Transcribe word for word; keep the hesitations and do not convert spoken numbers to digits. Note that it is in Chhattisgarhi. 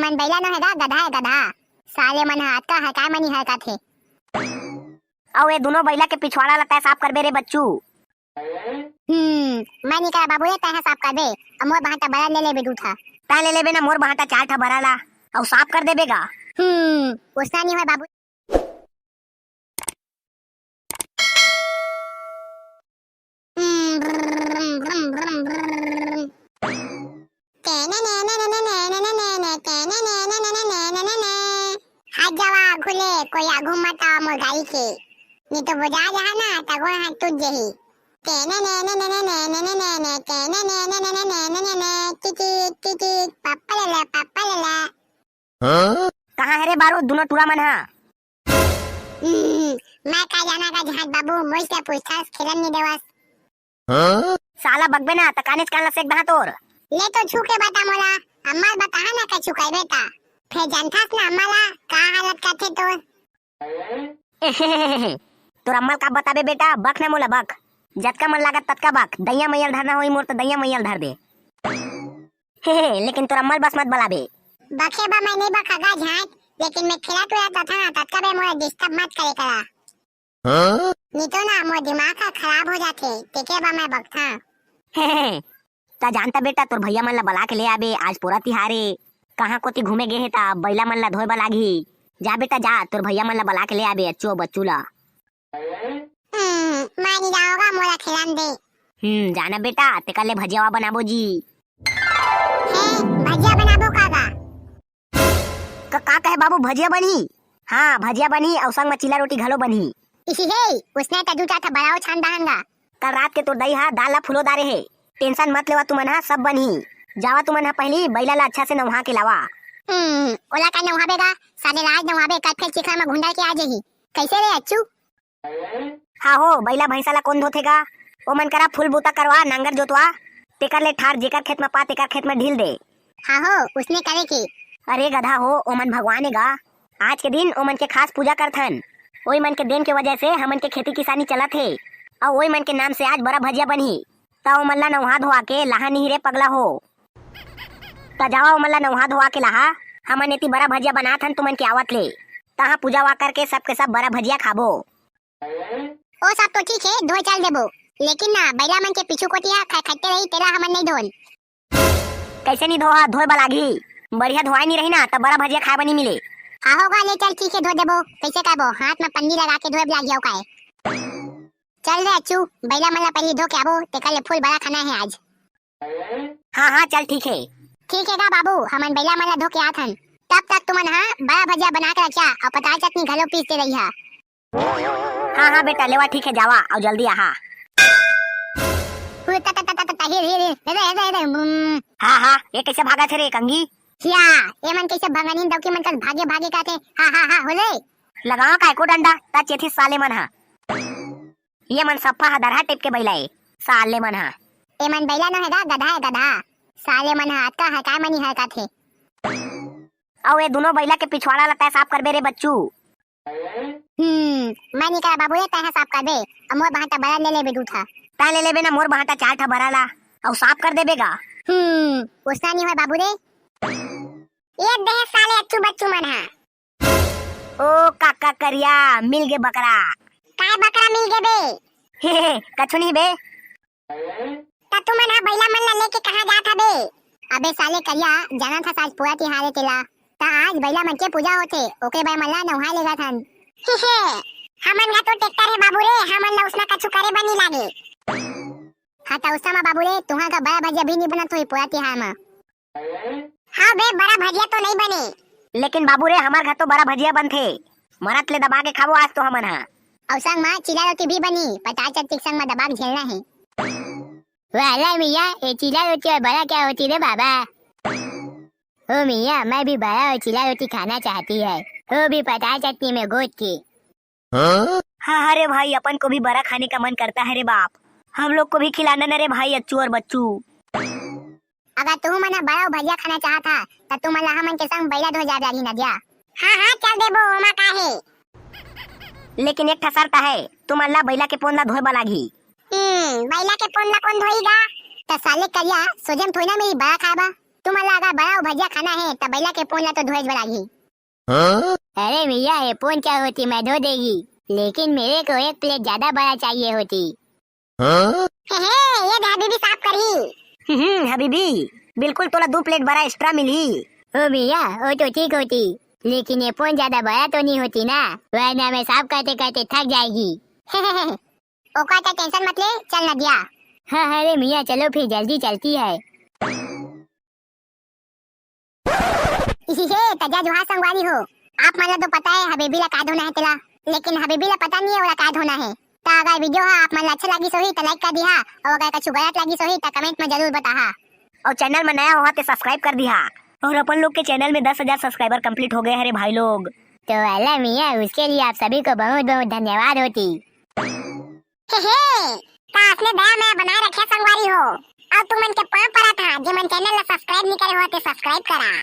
मन बइला नो हे गा, गधा हे गधा। साले मन ह अतका हरकाय मनी हरकत हे। अउ ए दुनो बइला के पिछवाड़ा ल तैं साफ करबे रे बच्चू। हम्म, मैं नी करा बाबू रे, तैं ह साफ करबे। अउ मोर बहाटा बरा ले लेबे दू ठा। तैं ले लेबे ना मोर बहाटा चार ठा बरा ला, अउ साफ कर देबे गा। हम्म, ओसना नी होय बाबू। हाथ जावा आघू ले, कोई आघू मत आवा मोर गाड़ी के, नी तो बजा जहा ना, त गोड़ हाथ टूट जही। टिटिक, टिटिक, पप्पा ले ला, पप्पा ले ला। हाँ? कहाँ हे रे बारो दुनो टूरा मन हा? हम्म, मैं का जाना का झांट बाबू, मोइसे पूछथस, खेलन नी देवस। हाँ? साला बकबे ना, त कानेच कान ला सेक दहा तोर। ले तो छू के बता मोला, अम्मा ल बताहा ना कछु कहिबे त। फेर जानथस ना अम्मा ला, का हालत करथे तोर। तोर अम्मा ल का बताबे बेटा, बक ना मोला बक। जतका मन लागत ततका बक, दइया मइया ल धरना होई मोर त दइया मइया ल धर दे। लेकिन तोर अम्मा ल बस मत बलाबे। बके बा मैं नहीं बका गा झांट, लेकिन मैं खेला टूरा तथा ना ततका बे मोला disturb मत करे करा। हाँ? नी तो ना मोर दिमाग ह खराब हो जाथे, तेके बा मैं बकथा। त जानता बेटा, तोर भइया मन ला बला के ले आबे, आज पोरा तिहार ए। कहाँ कोती घूमे गे हे त बइला मन ला धोए बर लागही। जा बेटा जा, तोर भइया मन ला बला के ले आबे, अच्छू अउ बच्चू ला। हम्म, मैं नी जाओगा, मोला खेलन दे। हम्म, जाना बेटा, तेकर ले भजियावा बनाबो जी। हे, भजिया बनाबो का गा? का, का कहे बाबू, भजिया बनही? हाँ, भजिया बनही अउ संग म चीला रोटी घलो बनही। इही हे, उसने त दू चार ठा बड़ा अउ छान दहन गा। कल रात के तोर दई हा दाल ला फुलो डारे हे। Tension मत लेवा तुमन हा, सब बनही। जावा तुमन हा पहिली बइला ला अच्छा से नउहा के लावा। हम्म, ओला का नउहाबे गा? साले ला आज नउहाबे, कल फेर चिखला म घुंडर के आ जही। कइसे रे अच्छू? हाँ हो, बइला भइसा ला कोन धोथे गा? ओमन करा फूल बूता करवा, नांगर जोतवा, तेकर ले ठार जेकर खेत म पा, तेकर खेत म ढील दे। हाँ हो, उसने करे के। अरे गधा हो, ओमन भगवान ए गा। आज के दिन ओमन के खास पूजा करथन। ओई मन के देन के वजह से हमन के खेती किसानी चलत हे। अउ ओई मन के नाम से आज बरा भजिया बनही। त ओमन ला नउहा धोवा के लाहा नहीं रे पगला हो। त जावा ओमन ला नउहा धोवा के लाहा, हमन एती बरा भजिया बनात हन तुमन के आवत ले। तहाँ पूजा वा करके सबके सब बरा भजिया खाबो। ओ सब तो ठीक हे, धोए चल देबो, लेकिन ना बइला मन के पीछू कोती हा खटखटे रही, तेला हमन नहीं धोन। कइसे नहीं धोहा, धोए बर लागही। बढ़िया धोआई नहीं रही ना, त बरा भजिया खाए बर नहीं मिले। हाँ होगा, ले चल ठीक हे, धो देबो। कइसे करबो? हाथ म पन्नी लगा के धोए बर लाग जाओ काय? चल रे अच्छू, बइला मन ला पहिली धो के आबो, तेकर ले फूल बरा खाना हे आज। हाँ, हाँ, चल, ठीक हे। ठीक हे गा बाबू, हमन बइला मन ला धो के आत हन। तब तक तुमन हा बरा भजिया बना के रखिया अउ पताल चटनी घलो पीस दे रहिहा। हाँ, हाँ, बेटा, लेवा, ठीक हे, जावा, अउ जल्दी आहा। हुई, त, त, त, त, त, हिर, हिर, हिर, हेदे, हेदे, हेदे, बुम। हाँ, हाँ, ये कइसे भागत हे रे, कंगी? हिया, ये मन कइसे भंगनीन दौकी मन कस भागे, भागे काथे? हाँ, हाँ, हाँ, होले। लगावा का एको डंडा, त चेथी साले मन हा। ये मन सफ्फा ह दरहा टेप के बइला ए, साले मन ह। ए मन बइला नो हे गा, गधा हे गधा। साले मन ह अतका हरकाय मनी हरकत हे। अउ ए दुनो बइला के पिछवाड़ा ल तैं साफ करबे रे बच्चू। हम्म, मैं नी करा बाबू रे, तैं ह साफ करबे। अउ मोर बहाटा बरा ले लेबे दू ठा। तैं ले लेबे ना मोर बहाटा चार ठा बरा ला, अउ साफ कर देबे गा। हम्म, ओसना नी होय बाबू रे। ये दे साले अच्छू बच्चू मन ह। ओ काका करिया, मिल गे बकरा। काय बकरा मिल गे बे? हे, हे, कछु नहीं बे। त तुमन ह बइला मन ला लेके कहाँ जात हबे? अबे साले करिया, जानत हस आज पोरा तिहार हे तेला। त आज बइला मन के पूजा होथे, ओके बर मन ला नउहाय लेगत हन। हे, हे, हमन गा तो ट्रैक्टर हे बाबू रे, हमन ला उसना कछु करे बर नी लागे। हाँ त उसना म बाबू रे, तुंहर गा बरा भजिया भी नी बनत होही पोरा तिहार म। हाँ बे, बरा भजिया तो नहीं बने। लेकिन बाबू रे, हमर घर तो बरा भजिया बनथे। मरत ले दबा के खाबो आज तो हमन हा। अउ संग म चीला रोटी भी बनी, पताल चटनी के संग म दबा के झेलना हे। वाह रे मियाँ, ये चीला रोटी और बरा क्या होती रे बाबा? ओ मियाँ, मैं भी बरा और चीला रोटी खाना चाहती है, वो भी पताल चटनी में घोट के। हाँ, हाँ रे भाई, अपन को भी बरा खाने का मन करता है रे बाप। हम लोग को भी खिलाना ना रे भाई, अच्छू और बच्चू। अगर तुहू मन ह बरा अउ भजिया खाना चाहत हा, त तुमन ला हमन के संग बइला धोए जाए लागही नदिया। हाँ, हाँ, चल देबो, ओमा का हे। लेकिन एक ठा शर्त है, तुमन ला बइला के पोंद ला धोए बर लागही। हम्म, बइला के पोंद ला कोन धोही गा? त साले करिया, सोझे म थोड़ी ना मिली बरा खाए बर। तुमन ला अगर बड़ा अउ भजिया खाना हे, त बइला के पोन ला तो धोएच बर लागही। हाँ? अरे मियाँ, ये पोन क्या होती, मैं धो देगी, लेकिन मेरे को एक प्लेट ज्यादा बड़ा चाहिए होती। हाँ? हे, हे, ये दे हबीबी साफ करही। हम्म, हबीबी, बिल्कुल तोला दू प्लेट बड़ा एक्स्ट्रा मिलही। ओ मियाँ, वो तो ठीक होती, लेकिन ये पोन ज्यादा बड़ा तो नहीं होती ना, वरना मैं साफ करते करते थक जाएगी। ओकर तो टेंशन मत ले, चल नदिया। हाँ, हाँ रे मियाँ, चलो फिर जल्दी चलती है। इही हे, तजा जुहा संगवारी हो। आप मन ला तो पता है हबीबी ला का धोना है तेला, लेकिन हबीबी ला पता नहीं है ओला का धोना है। त अगर वीडियो हा आप मन ला अच्छा लागिस होही त लाइक कर दिहा, और अगर कुछ गलत लागिस होही त कमेंट में जरूर बताहा। और चैनल में नया होहा ते सब्सक्राइब कर दिहा। और अपन लोग के चैनल में दस हजार सब्सक्राइबर कंप्लीट हो गए हरे भाई लोग। तो अल्लाह मियाँ, उसके लिए आप सभी को बहुत बहुत धन्यवाद होती। हे हे, का असने दया मया बनाए रखे संगवारी हो। अउ तुमन के पाँव परत हा, जे मन चैनल ला सब्सक्राइब नहीं करे हो ते सब्सक्राइब करा।